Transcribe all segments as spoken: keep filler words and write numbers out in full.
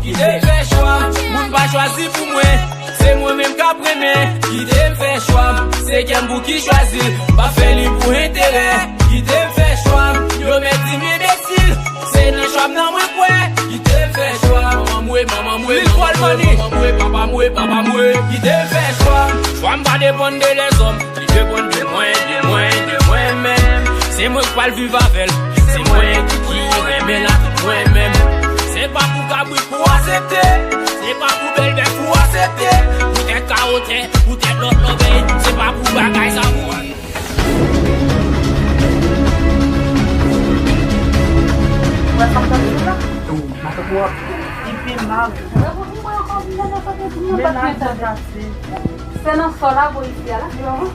Kite m fè chwa m, moun pa chwazi pou mwen. Se mwen menm k ap renmen. Kite m fè chwa m, se kè m pou ki chwazi l. M pa fè li pou enterè. Kite m fè chwa m, yo mèt di m enbesil. Se nan chwa m nan mwen kwè. Kite m fè chwa m, manman m we, manman m we, manman m we, manman m we, papa m we, papa m we. Kite m fè chwa m. Chwa m pa depann de lèzòm. Li depann de mwen, de mwen, de mwen menm. Se mwen k pral viv avè l. Se mwen ki, ki renmen l ak mwen menm. Se pa pou kabrit pou aksepte. Se pa pou bèl bèf pou aksepte. Poutèt kawotè, poutèt lòt lòbèy. Se pa pou bagay sa pou. Wè sa m tande la? Ou, matant ou ap. Li pi mal. Mennaj la gate. Se nan sòl la, bò isi a la? Non.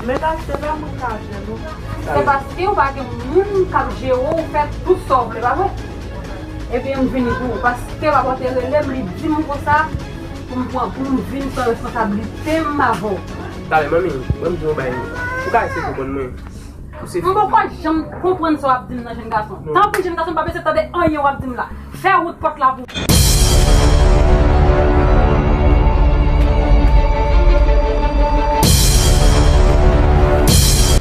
Men la, se la mwen ka jwenn ou. Se paske ou pa gen moun k ap jere w, ou fè tout sa w vle, pa vre? Ebyen, m vini pou ou. Paske papa te rele m, li di m konsa, pou m pran, pou m vin pran responsablite m avè w. Talè, manmi, mwen m di yon bagay. Ou ka eseye konprann mwen. M poko janm konprann sa w ap di m nan, jèn gason. Tanpri, jèn gason, m pa bezwen tande anyen w ap di m la. Fè wout pòt la pou.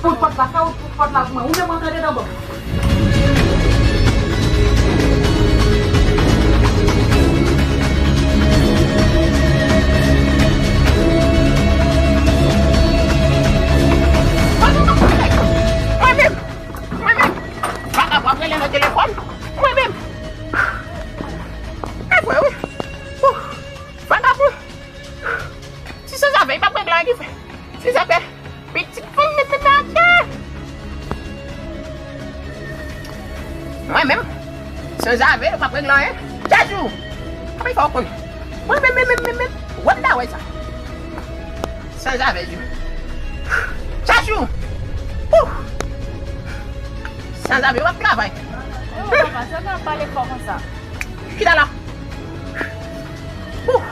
Wout pòt la, fè wout pòt la pou mwen. Ou menm rantre dedan, bon. Mwen menm, mwen menm, vagabon ap rele nan telefòn, mwen menm. E vre wi. Ouh, vagabon. Ti sanzave, li p ap regle anyen ki fè. Ti sanzave, pitit fanm mete nan atè. Mwen menm, sanzave, li p ap regle anyen. Tchajou! Apre fò w konn. Mwen menm, menm, menm, menm, menm. Wè m ta wè sa. Sanzave, di. Tchajou! Ouh! Sanzave, w ap travay. Yo, papa, sa w ap pale fò konsa? Chita la. Ouh!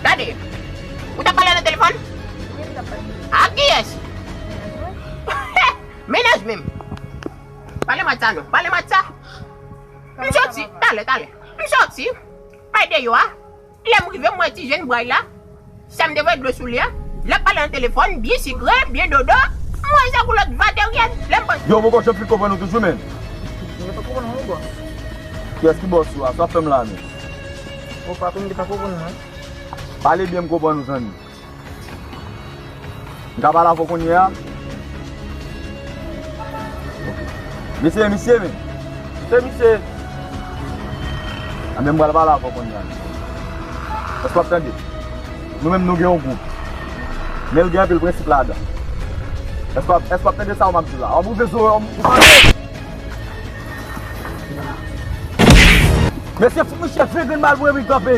Gade. Ou t ap pale nan telefòn? Wi, m t ap pale. Ak kiyès? Mennaj mwen. Mennaj menm. Pale mwen sa non. Pale mwen sa. M soti. Talè, talè. M soti. Bay deyò a. Lè m rive, m wè ti jèn bray la. Sa m te voye dlo sou li a. L ap pale nan telefòn, byen sikre, byen dodo. M wè sa pou lòt vateryen. Lè m pran. Yo, poko janm fin konprann ou toujou, menn. Mwen pa konprann ou, bòs. Kiyès ki bòs ou a? Sa w ap fè m la, menn? Ou patwon, m te pa konprann ou, non. Pale byen, m konprann ou, zanmi. M ka pale avè w kounye a? Ok. Mesye, misye, men. Se misye. Anben, m pral pale avè w kounye a. Èske w ap tande? Nou menm, nou gen yon gwoup. Men l gen anpil prensip ladan. Èske w ap, èske w ap tande sa w m ap di la? W ap ouvè zòrèy w, ou tande? Mesye, fout misye ven grenn bal pou epi kanpe.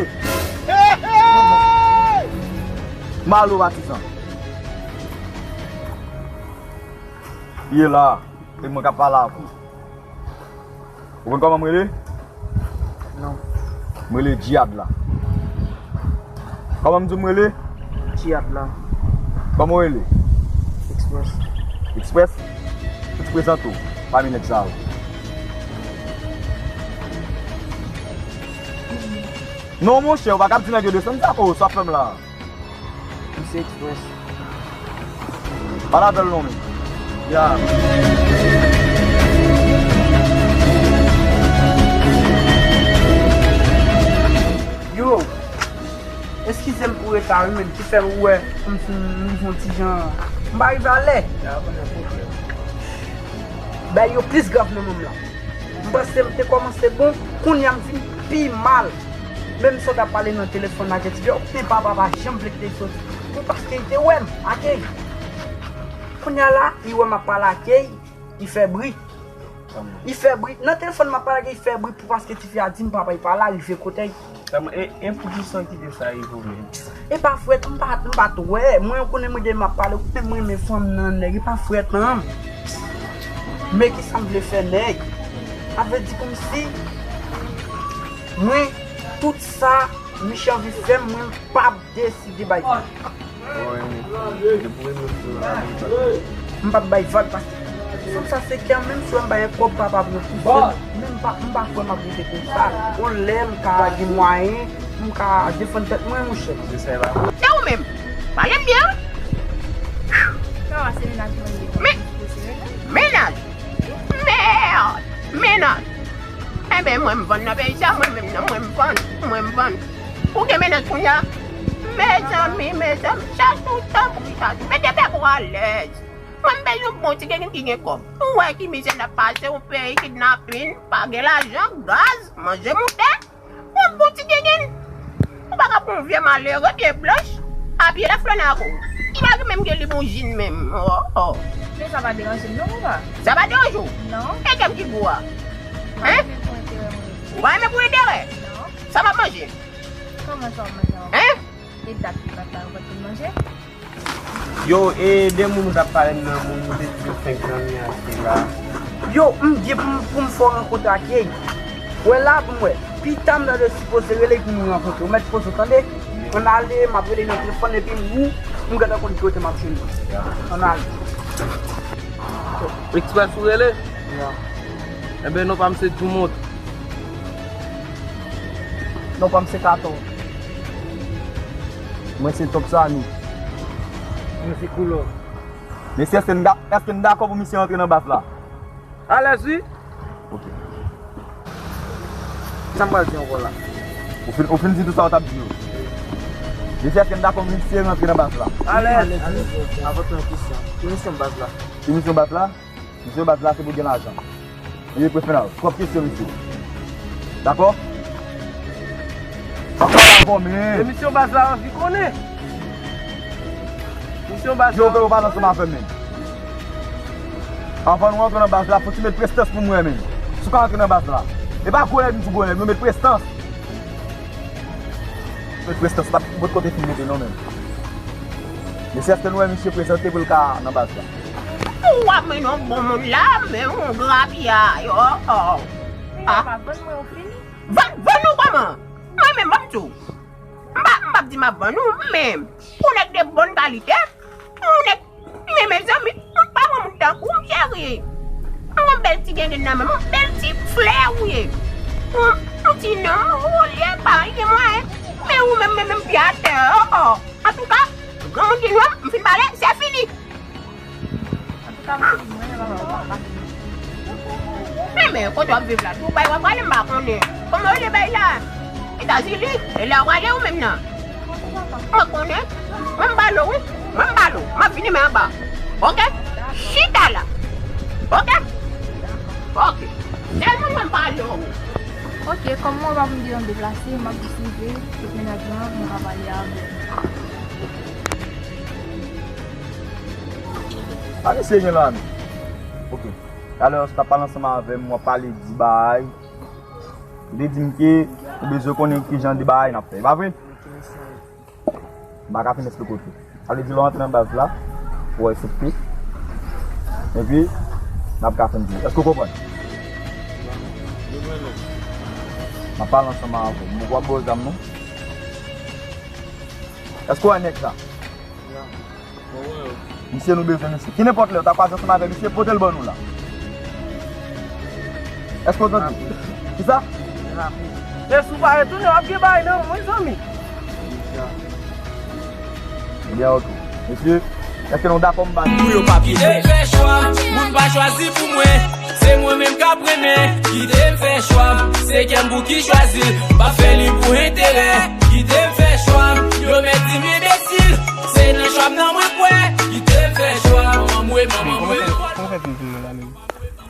Malo patizan. Ye la, e mwen k ap pale avè w. Ou konn kòman m rele? Non. M rele Djihad la. Kòman m di w m rele? Djihad la. Kòman w rele? Express. Express? Ou t prezante w pami nèg sa yo. Non, monchè, ou pa kab di nèg yo desann sa, oh, sa fè m la. M se Express. Pale avè l non, men. Ya. Yo, eskize m pou reta wi, men ki fè ou wè kòmsi m rive yon ti jan. M pa rive alè. Bagay yo plis grav nan men m la. M panse m te kòmanse bon, kounye a m vin pi mal. Menm sa w t ap pale nan telefòn la, Jèti, men papa pa janm vle kite l soti. Pou paske li te wè m ak Key. Kounye a la, li wè m ap pale ak Key, li fè bri. Li fè bri. Nan telefòn m ap pale ak Key, li fè bri pou paske tifi a di m papa li pa la, rive kote l. Sa mwen, e, e poukisa w kite sa rive w menm? E pa frèt, m pa, m pa t wè. Mwen, ou konnen mwen de m ap pale, ou konnen mwen renmen fanm nan nèg, e pa frèt non. Men kisa m vle fè nèg? Sa vle di kòmsi mwen, tout sa Michel anvi fè m, mwen m p ap deside bay vag. M p ap bay vag paske Fanm sa se kè m, menm si w wè m pa gen kòb papa pou yo pouse m, men m pa, m pa kwè m ap rete konsa. Yon lè m ka gen mwayen, m ka defann tèt mwen, monchè. Se sa e pa. Se ou menm. Pale m byen. Sa va, se mennaj mwen ye. Men, mennaj. Mèd! Mennaj! Enben, mwen m vann nan peyi sa, mwen menm nan, mwen m vann, mwen m vann. Ou gen mennaj kounye a? Mezanmi, mezanmi, chache yon tanbri, chache. Mete bèk ou alèz. Mwen m bezwen yon bon ti gengin ki gen kòb. Ou wè ki mizè n ap pase, yon peyi kidnapin, pa gen lajan, gaz, manje moute. Yon bon ti gengin. Ou pa ka pran yon vye malere, pye blanch, abiye la flannè akou. Li pa gen menm gen limouzin menm. Oh, oh. Men sa pa deranje m non, papa. Sa pa deranje w? Non. E kè m ki gou a? Hein? Ou pa renmen pou enterè? Non. Sa m ap manje? Kòman sa w ap manje ankò? Hein? E dat ki pa t la, ou pa t konn manje? Yo, e de moun ou t ap pale m nan, moun ou te di yo fenk nan mi a, se la. Yo, m byen pou m, pou m fè w rankontre ak Yey. Wè la pou m wè. Pita m ta dwe sipoze rele pou nou rankontre. Ou mèt poze w tande. Ann ale, m ap rele nan telefòn epi ou, m gentan konn ki kote m ap jwenn ou. Ann ale. Express ou rele? Ya. Enben, non pa m se Dumont. Non pa m se Katon. Mwen se Top Sani. Mwen se Koulò. Mesye, èske n da-, èske n dakò pou misye rantre nan baz la? Alèz wi. Ok. Sa m pral di ankò la? Ou fin, ou fin di tout sa ou t ap di yo? Mesye, èske n dakò misye rantre nan baz la? Alèz. Alèz wi. Avan tout kesyon, ki misyon baz la? Ki misyon baz la? Misyon baz la se pou gen lajan. Epi pwofesyonèl. Twòp kesyon, mesye. Dakò? Pa pale avè w, men. E misyon baz la anvi konnen. Misyon baz la. Yo, yo pale ansanm avè m, men. Anvan nou antre nan baz la, fò ti met prestans pou mwen, men. Si w ka antre nan baz la. E pa gwo nèg, m di gwo nèg, nou met prestans. Met prestans, pa bòt kote fin mete non, men. Mesye, èske nou wè misye prezante pou l ka nan baz la? Ou ap mennen yon bon moun la, men yon grapyay, oh, oh. Ah. Papa, vann mwen ou fini? Vann, vann ou kòman? Mwen menm, ban m di w. M pa, m p ap di m ap vann ou, men ou nèg de bòn kalite, ou nèg Men mezanmi, m pa wè moun tankou w, cheri. Yon bèl ti gengin nan men m, yon bèl ti flè ou ye. Yon, yon ti nonm ou ye, pa gen mwayen. Men ou menm, menm, menm pye atè, oh, oh. Antouka, granmoun ki nonm, m fin pale, se fini. Antouka, m fini, mwen, papa, papa. Men, men, kote w ap viv la? Tou bay w ap prale, m pa konnen. Kòman yo rele bay la? Etazini? E la w prale ou menm nan? Mwen konnen. Mwen m ba l ou wi. Mwen m ba l ou. M ap vini men anba. Oke? Chita la. Oke? Oke. Sèlman mwen m ba l ou. Oke, kòm mwen pa pou m devan deplase, m ap jis rive kot mennaj mwen an pou m ka pale avè l. Sa misye gen la menm? Oke. Talè w t ap pale ansanm avè m, w ap pale di bagay. Ou te di m ke ou bezwen konnen ki jan de bagay n ap fè, e pa vre? M pa ka fin esplike w tout. Sa vle di lè w antre nan baz la, ou aksepte. Epi, n ap ka fin di. Èske w konprann? M ap pale ansanm avè w. M w ap ba w zam non. Èske w wè nèg sa? Misye, nou bezwen misye. Ki nenpòt lè, w ta kwaze ansanm avè misye, pote l ban nou la. Èske w tande? Kisa? E si w pa retounen, w ap gen bagay nan men w, wi, zanmi. Ebyen, oke. Mesye, èske nou dakò m ba nou? Pou yo pa pye nou. Fè chwa, moun pa chwazi pou mwen. Se mwen menm k ap renmen. Kite m fè chwa m. Se kè m pou ki chwazi l. M pa fè li pou enterè. Kite m fè chwa m. Yo mèt di m enbesil. Se nan chwa m nan mwen kwè. Kite m fè chwa m. Manman mwen, manman mwen. Kòman fè vin vin la menm?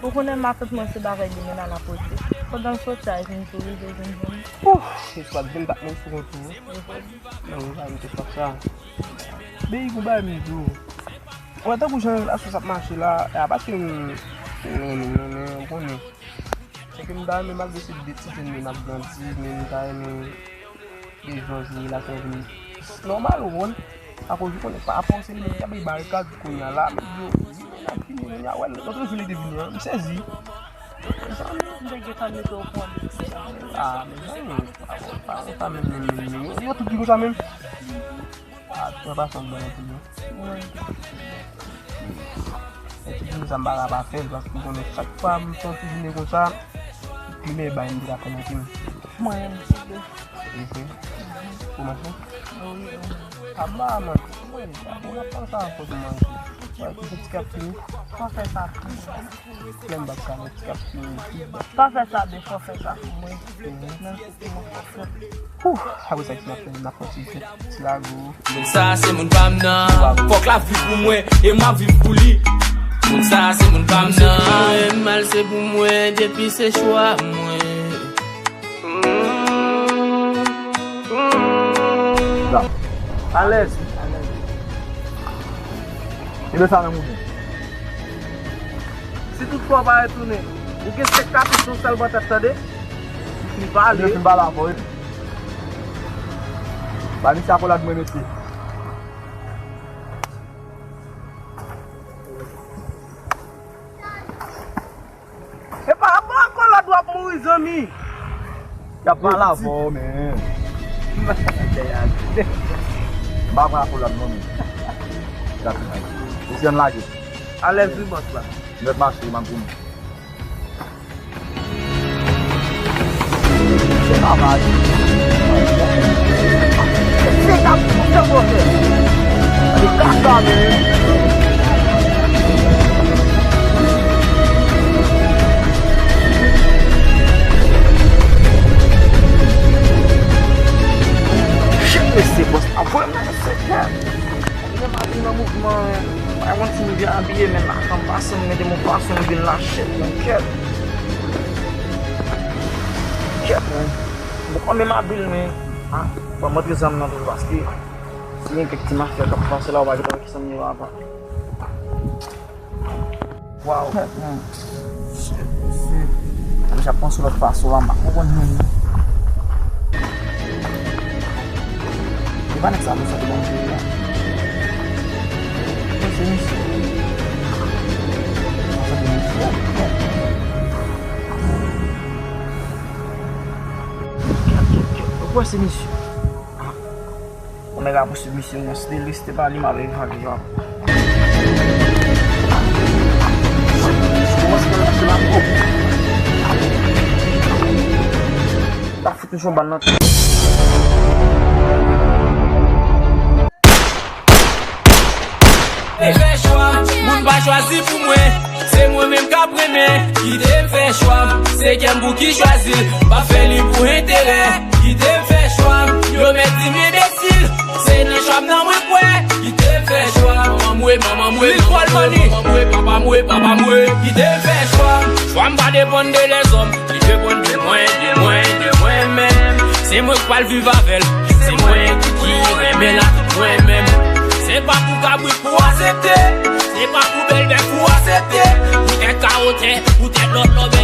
Ou konnen matant mwen se bagay de mennaj la pote. Pandan l soti a, vin tou rive vin jwenn. Ouf, se swat vennkat mil sou kont ou. Nan ou pa mete swat sa. Baby, gon bagay m di w. Ou wè tankou jan relasyon sa ap mache la, e a pa ke m renmen l non, men ou konnen. Se ke m ta renmen malgre se de ti jèn men n ap grandi, men m ta renmen gen jan jou relasyon vin nòmal, ou konprann? Akoz ou konnen, pa rapò se li menm ki ap bay barikad kounye a la, men yo, vini, n ap vini, kounye a, wè, lòt jou li te vini an, m sezi. Mezanmi. M te gentan mete w pran de ti jan. Ah, mezanmi, pa, pa, pa, menm, menm, menm, menm, yo, yo tout ki konsa menm. Ah, mwen pa sanm bon anpil non. Mwen. Tout moun sa m pa ka pa fè l, paske m konnen chak fwa m fè yon ti jounen konsa, plimen bay m te ka fè nan plim. Mwen menm tou. Mhm. Ou manke? Wi, wi. Aba, man. Mwen, mwen ap panse a fò pou manje. Wè, ki ti kap fini. Fò fè sa. Lè m bat sa, ti kap fini. Pa fè sa de fò fè sa pou mwen. Mhm. Menm si se mwen fò fè. Ouh, apre sa, ki n ap fè, n ap fè ti fèt, ti lago. Moun sa se moun pa m nan. Fòk l ap viv pou mwen, e m ap viv pou li. Moun sa se moun pa m nan. Se pou mwen, mal se pou mwen, depi se chwa mwen. Alèz. Alèz. Kenbe sa nan moulen. Si toutfwa w pa retounen, ou gen senk kapit sou yon sèl bò tèt, tande? Ou fin pale. Ou fin pale avè w, wi. Ba misye akolad mwen mete. Epa, bon, akolad w ap mouri, zanmi. Y ap pale avè w, men. M pa pran akolad, non, men. Mesye, ann lage. Alèz, wi, bòs la. Nèt mache, m ap vini. Se travay. Se travay, se travay. Se kaka, men. Shit, mesye, bòs la vrèman sèryè. Mwen pa vin nan mouvman, men. Mwen pa konn si m byen abiye, men, nan kan m pase, m mete mon fason, m vin la shit, men, kèt. Kèt, men. M poko menm abil, men. Ah, bon, m antre zam nan toujou, paske si gen kèk ti mafya k ap pase la, ou pa gentan wè ki sa m ye, papa. Waw. Shit, shit. Misye ap panse lòt fason la, m pa konprann menm. E pa nèg sa, nou sa te ban jwe la. Mwen se misye. Mwen se misye. Ou kwè se misye? Yon nèg ap pouswiv misye nan lis, te pa li m ap evakye a. Kòmanse nan mache la, oh. Ta fout nou yon bal nan tèt. Te fè chwa, moun pa chwazi pou mwen. Se mwen menm k ap renmen, kite m fè chwa m. Se kè m pou ki chwazi l, m pa fè li pou enterè. Kite m fè chwa m, yo mèt di m enbesil. Se nan chwa m nan mwen kwè, kite m fè chwa m. Manman m we, manman m we, manman m we, manman m we, papa m we, papa m we. Kite m fè chwa m, chwa m pa depann de lèzòm. Li depann de mwen, de mwen, de mwen menm. Se mwen k pral viv avè l. Se mwen ki renmen l ak tout mwen menm. Se pa pou kabrit pou w aksepte. Se pa pou bèl bèf pou w aksepte. Poutèt kawotè, poutèt lòt lòt